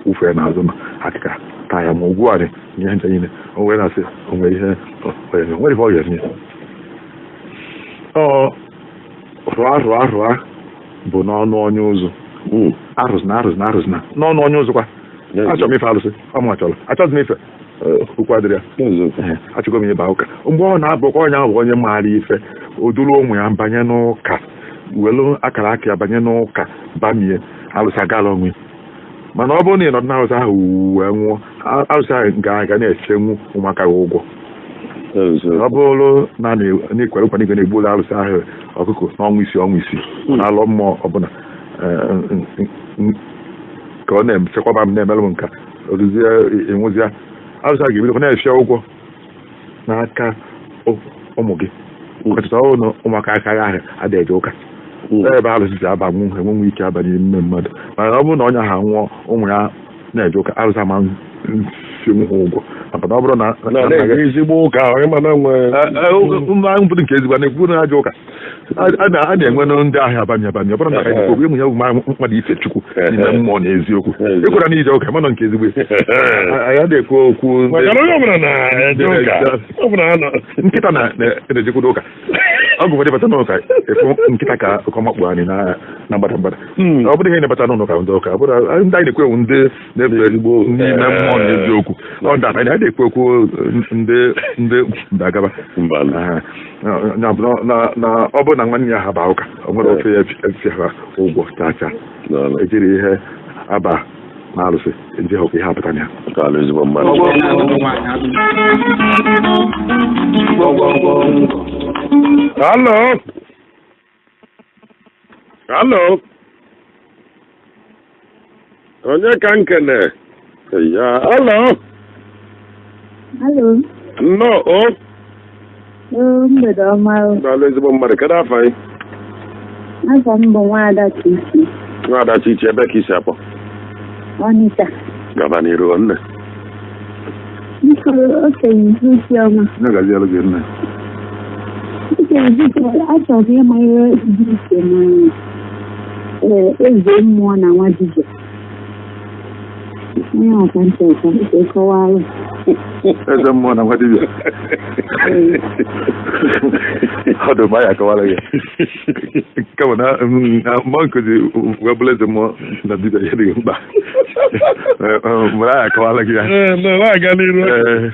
S2: wụfee n'azụ na akịka taa ya ma ugwu arị na ihe ncha niile. O wee na-asị o nwere ihe o nwere ihe ọ ga-eme. Ọ rụa rụa rụa bụ n'ọnụ onye ụzụ. Arụsị na arụsị na arụsị na n'ọnụ onye ụzụ kwa. Achọrọ m ife arụsị, ọ mụ achọrọ, achọghịzi m ife okwu adịrị ya. Achọgo m ịba ụka. Mgbe ọ na-abụkwa onye ahụ bụ onye maara ife, o duru ụmụ ya banye n'ụka, welu akara aka ya banye n'ụka, bamie alụsị agala onwe. Mana ọ bụrụ na ị nọdụ n'arụsị ahụ wee nwụọ, arụsị ahụ ga-aga na-echenwu ụmụaka ya ụgwọ. Ọ bụrụ na na-ekwere nkwa na igwe na-egbu arụsị ahụ ọkụkọ n'ọnwa isii, ọnwa isii, ọ na-alọ mmụọ ọbụla, ka ọ na-echekwaba m na-emerụ m nka oduzie enwezia, arụsị ahụ ga-ebidokwa na-efe ụgwọ n'aka ụmụ gị, ọchịchọ ọhụrụ na ụmụaka aka ya ahụ adịghị eje ụka. Ebe arụsị si abanwu enwenwe ike aba n'ime mmadụ, mana ọ bụrụ na onye ahụ anwụọ, ụmụ ya na-eje ụka, arụsị ama nsinwu ha ụgwọ, maka na ọ bụrụ na
S3: Na na-eje ezigbo ụka ahụ, ịma na nwe
S2: mba mbụrụ nke ezigbo a na-ekwu na ajọ ụka a na-enwe ndị ahịa abami abami. Ọ bụrụ na anyị ekwu ịmụ ya bụ mmadụ ife Chukwu n'ime mmụọ na eziokwu, ekwere na ije ụka mana nke ezigbo anyị adịghị ekwu okwu ndị-
S3: Maka na onye ọbụla na-eje ụka, ọ bụla ha nọ
S2: Nkịta na-ejekwudo ụka. Ọ bụ ụfọdụ bata n'ụka efu nkịta ka ọkọmakpu anyị na mgbada mgbada. Ọ bụrụ ihe na-ebata n'ụlọ ụka ndị ụka, ọ bụrụ ndị anyị na-ekwu ewu ndị na-efe
S3: Ezigbo,
S2: n'ime mmụọ na eziokwu, ọ ndị anyị adịghị ekwu okwu ndị ndagaba.
S3: Mba.
S2: Aha. Na ọ bụrụ na nwanne ya ha baa ụka, o nwere ofe ya efi ha ụgwọ chaa chaa.
S3: Daalụ.
S2: Ejiri ihe aba na arụsị eji hụkwa ihe apụta na ya.
S3: Daalụ, ezigbo mmadụ. Hello. Hello. Onye ka nkene? Ya, hello.
S4: Alo,
S3: Nnọọ o.
S4: oo, mgbede ọma o.
S3: Daalụ, ezigbo mmadụ. Kedu afọ anyị?
S4: Afọ m bụ Nwaada Chichi.
S3: Nwaada Chichi, ebe ka isi akpọ?
S4: Ọnịcha.
S3: Gaba n'iru, nne.
S4: Biko, okenye Chiọma.
S2: Nye gaziere gị, nne.
S4: Okenye, biko, achọrọ m ịma ihe dị iche na eze mmụọ na nwa dibịa. Onye ọka ntị ọka nke kọwara.
S2: Eze mmụọ na nwa dibịa, ọ dị mma, ya akọwara gị. Kama na mmụọ nkụzi wee bụrụ eze mmụọ na dibịa, ihe dịghị mkpa. Mgbe anyị akọwara gị ya.
S3: Ee, nọ na-aga n'iru.
S2: Ee,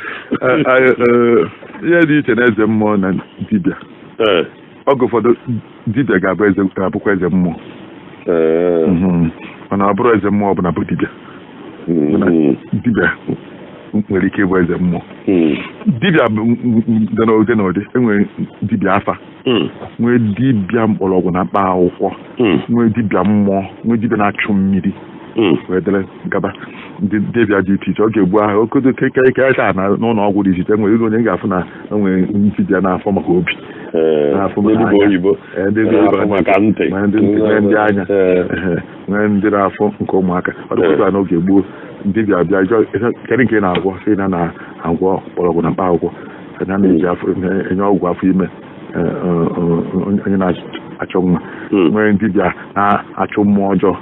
S2: ihe dị iche na eze mmụọ na dibịa, oge ụfọdụ dibịa ga-abụ eze, ga-abụkwa eze mmụọ. Mana ọ bụrụ eze mmụọ ọbụla bụ dibịa. Dibịa nwere ike ịbụ eze mmụọ. Dibịa bụ dị n'ụdị n'ụdị. Enwere dibịa afa, nwee dibịa mgbọrọgwụ na mkpa akwụkwọ, nwee dibịa mmụọ, nwee dibịa na-achụ mmiri, wee dere gaba. Ndị dibịa dị iche iche ọ ga-egbu ahụ okodo kekerịta na n'ụlọ ọgwụ dị iche iche. Enwere onye ga-afụ na enwere dibịa na-afọ maka obi, na-afụ
S3: Ndị
S2: maka
S3: dibịa
S2: anya.
S3: oyibo.
S2: Ee, ndị dibịa
S3: Na-afụ maka ntị.
S2: Nwee ndị ntị, nwee ndị anya. Ehe, nwee ndị na-afụ nke ụmụaka. Ọ dịkwa n'oge gboo, dibịa bịa jụọ, kedu nke ị na-agwọ? Sị na na-agwọ mgbọrọgwụ na mkpa akwụkwọ, na na-eji afọ enye ọgwụ afọ ime, onye na-achọ nwa. Nwee dibịa na-achụ mmụọ ọjọọ.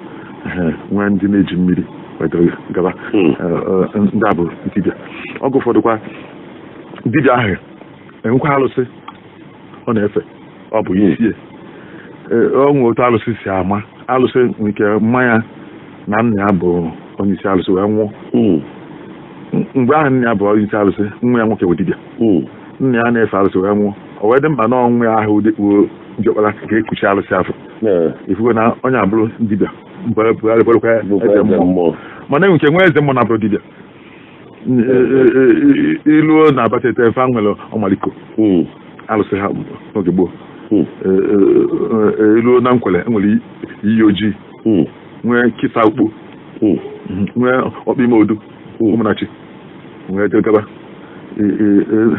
S2: Ehe, nwee ndị na-eji mmiri wedere gaba. Ndị a bụ dibịa. Oge ụfọdụ kwa dibịa ahụ Enwekwa alụsị ọ na-efe, ọ bụ isi ya. Ọ nwee otu alụsị si ama alụsị nke mmanya na nna ya bụ onye isi alụsị wee nwụọ. Mgbe ahụ nna ya bụ onye isi alụsị, nwa ya nwoke bụ dibịa. Nna ya na-efe alụsị wee nwụọ, o wee dị mkpa na ọnwụ ya ahụ dịkpuo diọkpara ga-ekuchi alụsị afọ. Ifugo na onye abụrụ dibịa bụrụkwa eze mmụọ, mana enwe nke nwee eze mmụọ na-abụrụ dibịa. Iluo na Abatete efe nwere ọmaliko alụsị ha n'oge gboo. Iluo na Nkwele enwere iyi ojii, nwee kisa ukpo, nwee ọkpa ime odu ụmụnachi, nwee gaba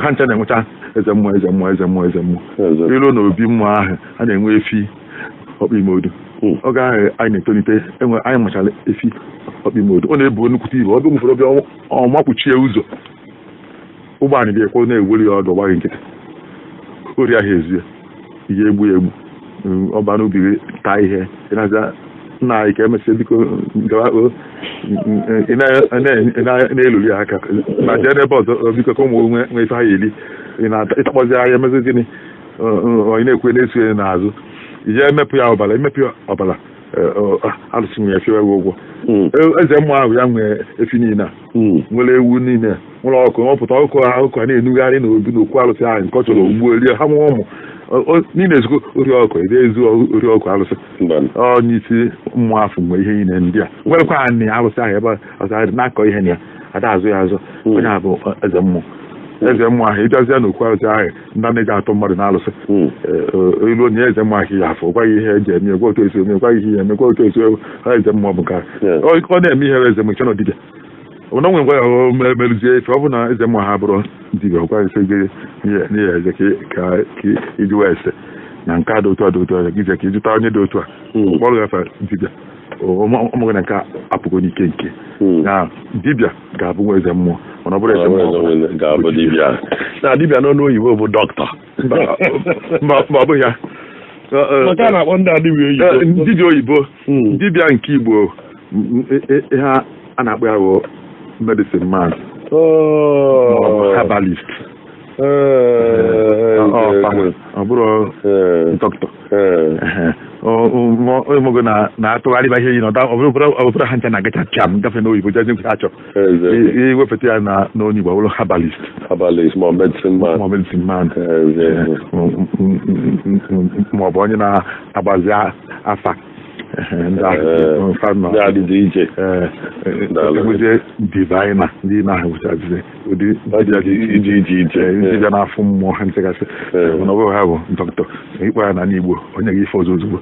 S2: ha ncha na-enwecha eze mmụọ, eze mmụọ, eze mmụọ, eze mmụọ. Iluo na obi mmụọ ahụ a na-enwe efi ọkpa ime odu. Oge ahụ anyị na-etolite, enwe anyị machara efi ọkpa ime odu, ọ na-ebu nnukwute ibu. Ọ bụ ụfọdụ ọbịa ọmakpuchie ụzọ, ụgbọ anyị ga-ekwe na-eweli ya ọdụ, ọgbaghị nkịtị, ori ahụ ezu ya, ihe egbu ya egbu, ọba n'ubi gị taa ihe. Ị na-aza nna anyị ka emesịa, biko gawa o, ị na-eluli ya aka ma jee n'ebe ọzọ, biko ka ụmụ nwee ife ha ya eli. Ị na-ịtakpọzi ahịa emezi gịnị? Ị na-ekwe na-eso ya n'azụ, ije emepụ ya ọbara, emepụ ya ọbara, alụsị nwe ya fiewe gị ụgwọ. Eze mmụọ ahụ ya nwee efi niile a, nwere ewu niile, nwere ọkụ ọpụta ọkụ ahụ, ọkụ a na-enugharị n'obi n'okwu alụsị ahụ nke ọ chọrọ ugbu erie ha nwa ụmụ niile ezukọ ori ọkụ ede ezu ori ọkụ alụsị. Onye isi mmụọ afọ nwee ihe niile ndị a, nwerekwa anị alụsị ahụ ebe alụsị ahụ dị na-akọ ihe na ya ada azụ ya azụ. Onye a bụ eze mmụọ. Eze mmụọ ahụ ịbịazịa n'okwu alụsị ahụ, ndị na-eji atụ mmadụ na alụsị ilu onye eze mmụọ ahụ ya afọ gwaghị ihe eji eme, gwa otu esi eme, gwaghị ihe eme, gwa otu esi eme. Eze mmụọ bụ nke a. Ọ na-eme ihe eze mmụọ nọ dibịa ọ na nwere ngwa ya merụzie ife. Ọ bụ na eze mmụọ ha bụrụ dibịa, ọ gwaghị sị gị n'ihe eze ka iji wee ese na nke a dị otu a dị otu a, gị je ka ịjụta onye dị otu a kpọrọ ya afa dibịa ọmụgị na nke a apụgo n'ike nke na dibịa ga-abụ nwa eze mmụọ, mana ọ bụrụ eze mmụọ
S3: ga-abụ dibịa. Na dibịa n'ọnụ oyibo bụ dọkịta.
S2: Mba, mba, ọ bụghị ya.
S3: Maka a na-akpọ ndị adịbịa oyibo.
S2: Dibịa oyibo, dibịa nke Igbo, ihe a na-akpọ ya bụ medicine man ma ọ bụ herbalist. Ọ bụrụ dọkịta ịmụgo na-atụgharịba ihe yi na ọ bụrụ ha ncha na-agacha pịam gafe n'oyibo jezi ha chọ iwepụta ya na n'onye Igbo, ọ bụrụ herbalist.
S3: Herbalist ma medicine man.
S2: Ma medicine man ma ọ bụ onye na-agbazi afa
S3: ndị adịdị iche.
S2: Enwezie diviner, ndị na-ahụchazi ụdị dibịa dị
S3: iche iche iche.
S2: Dibịa na-afụ mmụọ ha nchegasị, mana ọ bụrụ ha bụ dọkịta ịkpọ ya na Igbo, onye gị ife ọzọ ozugbo.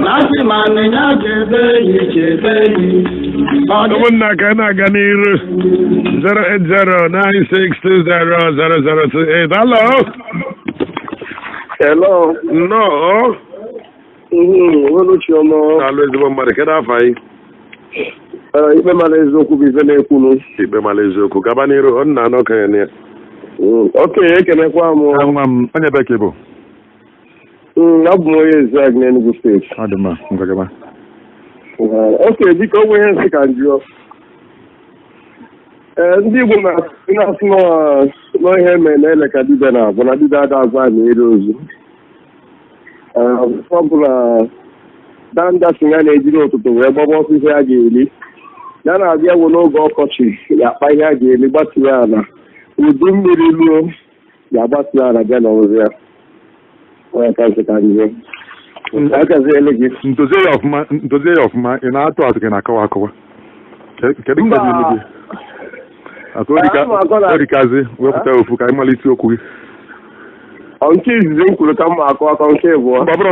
S1: Na-asị ma nịnya chebe enyi, chebe enyi.
S3: Ụmụnna, ka na-aga n'iru, 08096200028. Hello.
S1: Hello.
S3: Nnọọ.
S1: Olu Chioma.
S3: Alụ ezigbo mmadụ, kedu afọ anyị?
S1: Ikpe mara eziokwu bụ ife na-ekwunu.
S3: Ikpe mara eziokwu, gaba n'iru, ọ nna anọ okenye na ya.
S1: Okenye, ekenekwa m.
S2: Nwa m, onye ebe ka ị bụ?
S1: Abụ m onye Ezeag n'Enugu Steeti.
S2: Ọ dị mma, ngwa gaba.
S1: Oke, biko, o nwere ihe nsị ka m jụọ. Ee, ndị Igbo na-asị n'ihe mere na ele ka dibịa na-agwa na dibịa ada agwa na ere ozu. Ee, ọ bụla danda si ya na-ejiri ụtụtụ wee gbaba ọsọ ihe a ga-eri, ya na-abịa wụ n'oge ọkọchị ya akpa ihe a ga-eri gbatuo ala, udu mmiri luo ya agbatuo ala bịa n'ọzọ ya. Onye ka nsị ka m jụọ. Akaziele gị.
S2: Ndozie ya ọfụma, ndozie ya ọfụma. Ị na-atụ atụ ka ị na-akọwa akọwa? Kedu nke dị ilu gị? Aka orikazi wepụta ofu ka anyị malite okwu gị.
S1: Ọ nke izizi m kwuru ka m ma akọ akọ nke abụọ.
S2: Mba, ọ bụrụ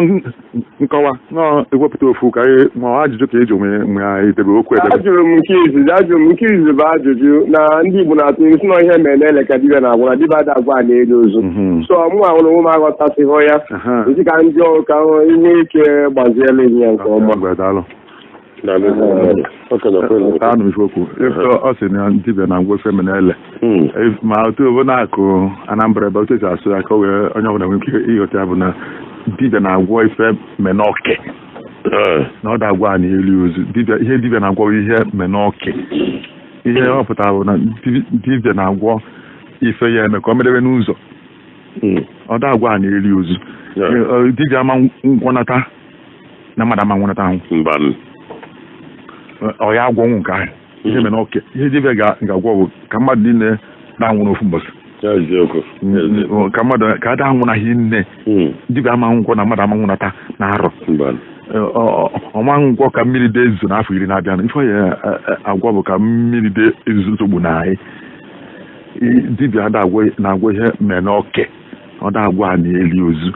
S2: nkọwa nọọ, ewepụta ofu ka anyị ma ọ ajụjụ ka eji onwe nwe anyị debe okwu edebe.
S1: Ajụrụ m nke izizi, ajụrụ m nke izizi bụ ajụjụ na ndị Igbo na-atụ ilu sị na ihe mere na ele ka dibịa na-agwa na dibịa ada agwa na-elu ozu. So mụ ahụrụ onwe m aghọtasịghị ya. Nsị ka ndị ọrụ ka inwe ike gbaziela ihe nke ọma.
S2: Ngwa, daalụ.
S3: Daalụ ezigbo mmadụ. Okenye, kwenu.
S2: Taa ife okwu ife ọ sị na dibịa na ngwa ofe menele ma otu obo na-akụ Anambra ebe otu esi asụ ya ka o wee onye ọbụla nwee ike ịghọta ya bụ na dibịa na-agwọ ife menọke na ọ da-agwa na elu ozu dibịa. Ihe dibịa na-agwọ bụ ihe menọke. Ihe ọ pụtara bụ na dibịa na-agwọ Ife ya eme ka ọ merebe n'ụzọ. Ọ da agwa a na-eri ozu. Dibịa ama ngwọnata na mmadụ ama nwụnata ahụ.
S3: Mbanụ.
S2: Ọ ya agwọnwụ nke ahụ ihe mere oke ihe dibịa ga-agwọ bụ ka mmadụ niile na-anwụ n'ofu mbọsị.
S3: Eziokwu. Eziokwu.
S2: Ka mmadụ ka ada anwụnaghị nne. Dibịa ama ngwọ na mmadụ ama nwụnata na arọ.
S3: Mbanụ.
S2: Ọma ngwọ ka mmiri dee ezo n'afọ 10 na-abịa. Ife ya agwọ bụ ka mmiri dee ezo zogbu na anyị. Dibịa na-agwọ ihe mere n'oke. Ọ da-agwọ a na-eli ozu.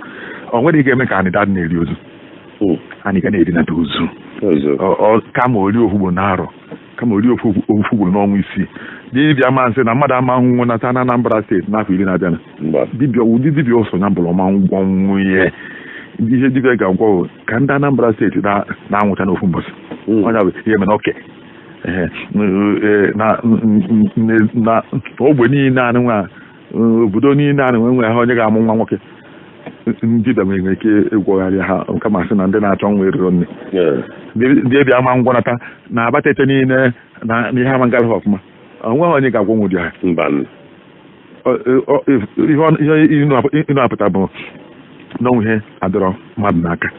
S2: Ọ nwere ike eme ka anyị dad na-eli ozu. Anyị ga na-erinata ozu. Kama ori ofu na arọ, kama ori ofu ugboro n'ọnwa 6. Dibịa ma nsị na mmadụ ama nwụnata na Anambra steeti n'afọ 10 na-abịa. Dibịa ụdị dibịa ọsọ ya bụrụ ọma ngwọ nwunye. Ihe dibịa ga-agwọ ka ndị Anambra steeti na-anwụcha n'ofu mbọsị. Onye bụ ihe mere oke na ogbe niile anụ nwa obodo niile anụ nwe ha onye ga-amụ nwa nwoke. Ndị dibịa nwere ike ịgwọgharị ha kama sị na ndị na-achọ nwa eriro nne. Ndị ebia ama ngwọnata na abatete niile na ihe ama ngarị ha ọfụma. Onweghị onye ga-agwọ nwụdị ha. Ihe ịnụ apụta bụ na onwe ihe adọrọ mmadụ n'aka.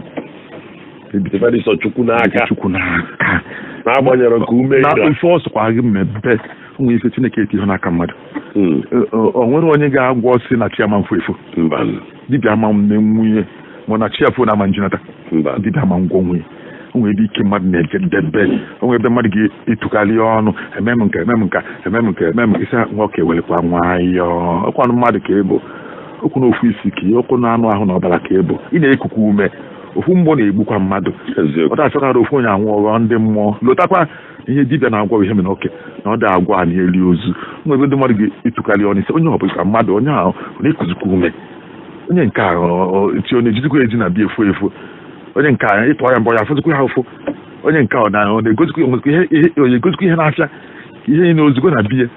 S3: Chukwu n'aka.
S2: Chukwu n'aka.
S3: N'agbanyeghị ka ume
S2: na ife ọ sọkwa gị mmebe onwe ife Chineke eti ihe n'aka mmadụ. O nwere onye ga-agwọ si na chi ama mfu efu. Dibịa ama nne nwunye ma na chi afọ na ama njinata. Dibịa ama ngwọ nwunye. Onwe ebe ike mmadụ na-eje debe. Onwe ebe mmadụ ga-etukarị ọnụ eme m nke eme m nka eme m nke eme m isi nwoke welekwa nwayọọ. Ọkwanụ mmadụ ka ịbụ. Okwu na ofu isi ka okwu na anụ ahụ na ọbara ka ịbụ. Ị na-ekuku ume. Ofu mgbọ na-egbukwa mmadụ. Ọ da-achọkarị ofu onye anwụ ọghọ ndị mmụọ. Lotakwa ihe dibịa na-agwọ ihe mere oke na ọ dị agwọ a na-eli ozu. Nwe ebe ndị mmadụ ga-etukarị ọnụ isi onye ọbụla ka mmadụ onye ahụ na-ekuzikwa ume. Onye nke a chi onye ejizikwa eji na bịa efu efu. Onye nke a ịtụ ya mbọ ya afụzikwa ya ụfụ. Onye nke a na-egozikwa ihe na-afịa ihe na ozugbo na biya.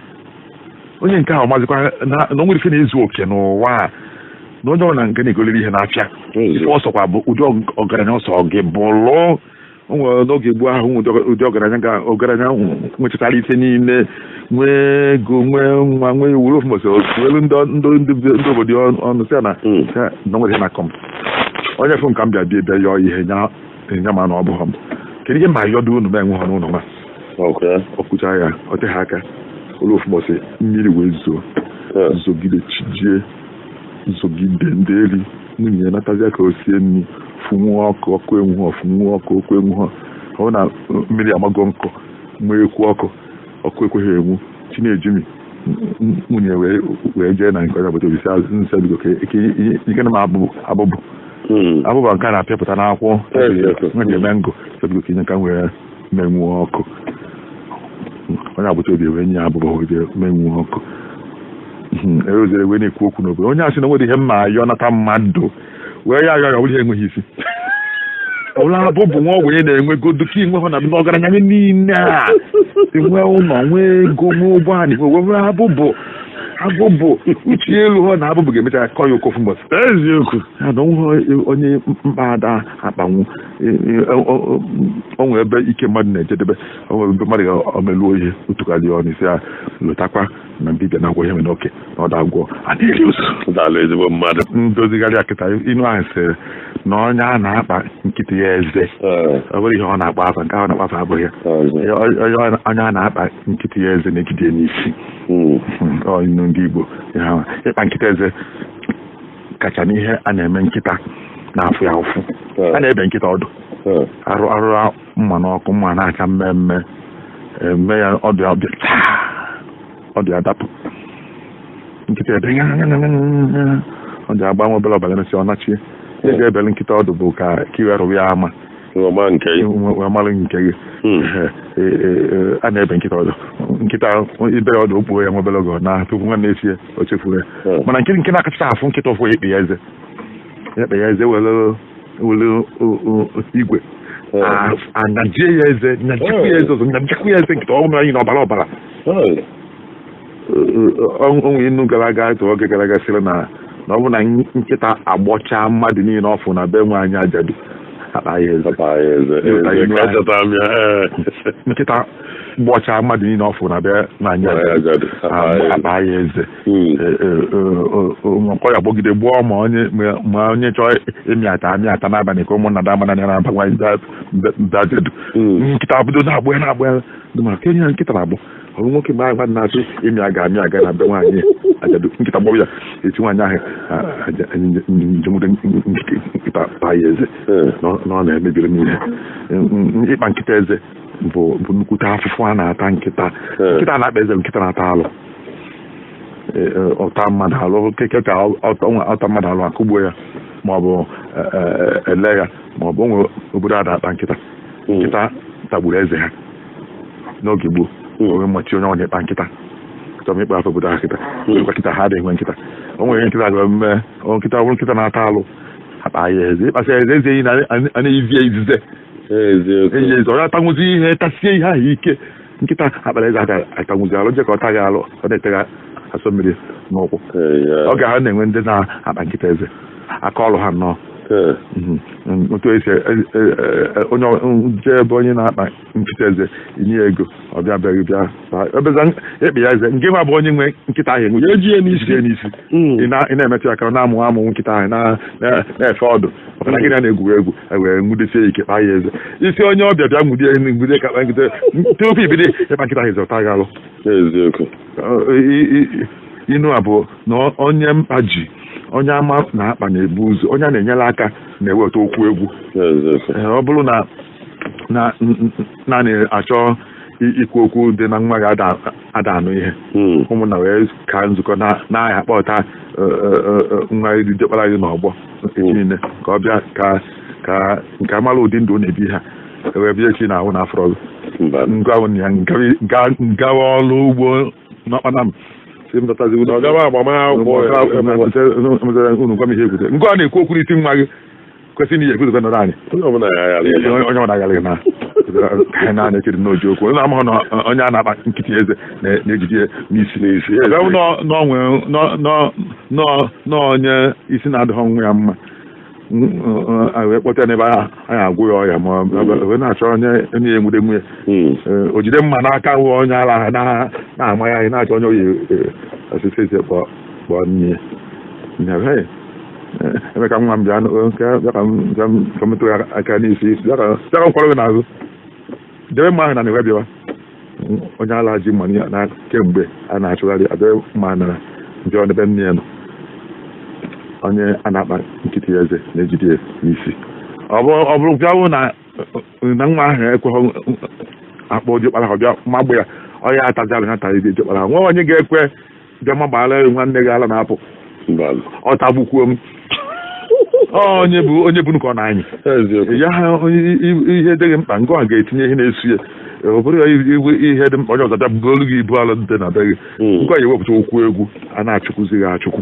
S2: Onye nke a ọ mazikwa na o nwere ife na-ezu oke n'ụwa a na onye ọbụla nke na-egoliri ihe na-afịa. Ife ọsọkwa bụ ụdị ọgaranya ọsọ gị bụlụ. O nwere n'oge gboo ahụ ụdị ọgaranya nwechachara ife niile nwee ego nwee nwa nwee wuru ofu mbọsị welu ndị obodo ọnụ sị na na nwere ihe na-akọ m. Onye fụ m ka m bịa bịa yọọ ihe nya ma na ọ bụghọ m. Kedu ihe ma yọdo unu ma enwe ha n'ụlọ nwa? Ọ kụcha ya ọ teghị aka ụlọ ofu mbọsị mmiri wee zoo zogide chijie zogide ndị eri nwunye ya natazia ka o sie nri fụnwuo ọkụ ọkụ enwughọ fụnwuo ọkụ ọkụ enwughọ. Ọ na mmiri amago nkụ nwee ekwu ọkụ ọkụ ekweghị enwu. Chinejimi nwunye wee jee na nke onye agbata obi sị nsị biko ka ike na m abụbụ abụba nke a na-apịapụta n'akwụkwọ nwe eme ngụ sị biko ka inye ka m wee menwuo ọkụ. Onye agbata obi wee nye ya abụba wee jee menwuo ọkụ. Erozere wee na-ekwu okwu n'obodo. Onye asị na nwere ihe mma ayọ nata mmadụ wee ya ayọ ya ọ bụrụ ihe enweghị isi. Ọbụla abụbụ nwa ogbenye na-enwe godu ka inwe hụ na ọgaranya niile a enwe ụlọ nwee ego nwee ụgbọala nwee were abụbụ abụbụ uche elu ha na abụbụ ga-emecha kọ ya okofu mbọsị.
S3: Eziokwu.
S2: Ya na onwe onye mkpa ada akpanwu. Onwe ebe ike mmadụ na-ejedebe. Onwe ebe mmadụ ga-omeluo ihe otukarị ọnụ isi ya lotakwa na dibịa na-agwọ ihe mere oke na ọ da-agwọ a na-eri ozu.
S3: Daalụ ezigbo mmadụ.
S2: Ndozigharị akịta inu ahụ sịrị na onye a na-akpa nkịtị ya eze. Ọ bụrụ ihe ọ na-akpa afa nke ahụ na-akpa afa abụghị ya. Onye a na-akpa nkịtị ya eze na-egide n'isi. Ọ inu ndị Igbo ịkpa nkịta eze kacha n'ihe a na-eme nkịta na-afụ ya ụfụ. A na-ebe nkịta ọdụ arụ arụ mma n'ọkụ mma na-acha mmemme eme ya ọdụ ya ọdụ ya dapụ nkịta ebe ọ dị agba nwa obere ọbara mesị ọ nachie. Ihe ga-ebele nkịta ọdụ bụ ka iwe rụwa ya ama wee mara nke gị. A na-ebe nkịta ọdụ nkịta ibere ọdụ okpuo ya nwa obere oge na tupu nwanne esie o chefuo ya. Mana nke na-akacha afụ nkịta ụfụ ya ekpe ya eze ekpe ya eze were igwe anyajie ya eze nyajikwu ya eze ọzọ nyajikwu ya eze nkịta ọnwụ anyị na ọbara ọbara. Onwe inu gara aga otu oge gara aga sịrị na ọ bụ na nkịta agbọchaa mmadụ niile ọfụ na be nwe anyị ajadu Akpa ya eze.
S3: Papa ya eze.
S2: Ịghọta
S3: Eze
S2: inu
S3: ka
S2: ahụ.
S3: echetara m ya, ee.
S2: Nkịta gbọchaa mmadụ niile ọ fụrụ na be nwaanyị
S3: Nwaanyị ajadu, akpa ya eze.
S2: Akpa ya eze. Ọ ya gbọgide gbụọ ma onye ma onye chọọ ịmị ata n'abalị ka ụmụnna da amana na-aba nwaanyị ajadu. Nkịta bido na-agbụ ya, na-agbụ ya dị, ma kenye ya nkịta na-agbụ. Ọ bụ nwoke mgbe ahụ na-asị ịmị aga amị aga na be nwaanyị ajadu, nkịta gbọọ ya eti nwaanyị ahụ njem nkịta taa ya eze. Na ọ na-emebiri m ihe. Ịkpa nkịta eze bụ nnukwute afụfụ a na-ata nkịta. Nkịta na-akpa eze bụ nkịta na-ata alụ. Ọta mmadụ alụ keke ka ọta mmadụ alụ, akụgbuo ya ma ọ bụ ele ya, ma ọ bụ onwe obodo a na-akpa nkịta. Nkịta tagburu eze ha n'oge gboo. Onwe mmachi onye ọ na-ekpa nkịta chọrọ m ịkpa afọ obodo ahụ kịta ịkpa nkịta, ha adịghị enwe nkịta. O nwere nkịta ga mme nkịta ọ bụrụ nkịta na-ata alụ, akpa ya eze. Ịkpasị ya eze, eze enyi na na-eyizi ya izize.
S3: Eziokwu.
S2: Enyi eze, ọ ya atanwụzi ihe, tasie ihe ahụ ike. Nkịta akpara eze aka atanwụzi alụ je ka ọ taghị alụ, ọ na-etegha asọ mmiri n'ụkwụ. Oge ha na-enwe ndị na-akpa nkịta eze, aka ọrụ ha nnọọ. Otu esi onye jee ebe onye na-akpa nkịta eze, inye ya ego, ọ bịa bịa bịa ebeza ekpe ya eze nke nwa bụ onye nwe nkịta ahụ enwe
S3: Ya eji ya n'isi.
S2: Isi ya n'isi. Ị na-emetụ ya aka, ọ na-amụ amụ nkịta ahụ na-efe ọdụ maka na gịnị a na-egwu egwu e wee nwudesie ya ike kpaa ya eze. Isi onye ọbịa bịa nwude nwude ka kpaa nkịta tupu ibido ịkpa nkịta ahụ eze, ọ taghị alụ.
S3: Eziokwu.
S2: Inu a bụ na onye mkpa ji onye ama na-akpa na-ebu ụzọ, onye a na-enyere aka na-eweta okwu egwu.
S3: Eziokwu.
S2: Ọ bụrụ na naanị achọ ikwu okwu dị na nwa gị ada anụ ihe, ụmụnna wee ka nzukọ na-ahịa kpọta nwa gị diọkpara gị n'ọgbọ echi niile ka ọ bịa ka nke amara ụdị ndụ ọ na-ebi ha wee bịa echi na ahụ na afọrọ gị.
S3: Mba.
S2: Ngwa ya ngawa ọrụ ugbo n'ọkpana m si m dọtazi.
S3: Ọ gaba agbamakwụkwọ ya.
S2: Unu gwa m ihe ekwute ngwa a na-ekwu okwu n'isi nwa gị kwesịrị na ihe ekwute nọrọ anyị.
S3: Onye ọbụla ya ghara ya.
S2: Onye ọbụla agaraghị na anyị na echere n'oji okwu onye amaghị na onye a na-akpa nkịtị eze na-ejide ya n'isi.
S3: N'isi.
S2: Ebe ọ bụ na onye isi na-adịghị nwa ya mma, wee kpọta ya n'ebe a agwụ ya ọya, ma wee na-achọ onye onye ya enwude nwunye. O jide mma n'aka wụ onye ara ha na-ama ya, anyị na-achọ onye oyi osisi eze kpọọ kpọọ nne ya. Nne ya, "Hey, Emeka nwa m, bịa bịa ka m bịa m ka m metụ ya aka n'isi, bịa ka m kwọrọ gị n'azụ debe mma ahụ na na bịawa." Onye ala ji mma na kemgbe a na-achụgharị adebe mma nara bịa n'ebe nne ya nọ. Onye a na-akpa nkịtị ya eze na-ejide ya n'isi. Ọ bụrụ bịa na nwa ahụ ekweghị akpọ diọkpara ahụ bịa magbụ ya, ọ ya atazi alụ ya tara ibe diọkpara ahụ. Nwa onye ga-ekwe bịa magbara nwanne gị ala na-apụ.
S3: Mba.
S2: Ọ tagbukwuo m. Ọ onye bụ onye bụ ka ọ na-anyị
S3: Eziokwu.
S2: ya ha ihe dịghị mkpa ngwa ga-etinye ihe na-esu ya. Ọ bụrụ ya iwe ihe dị mkpa, onye ọzọ bịa buru gị ibu ala dị na be gị. Ngwa ya ewepụta okwu egwu a na-achụkwuzi gị achụkwu.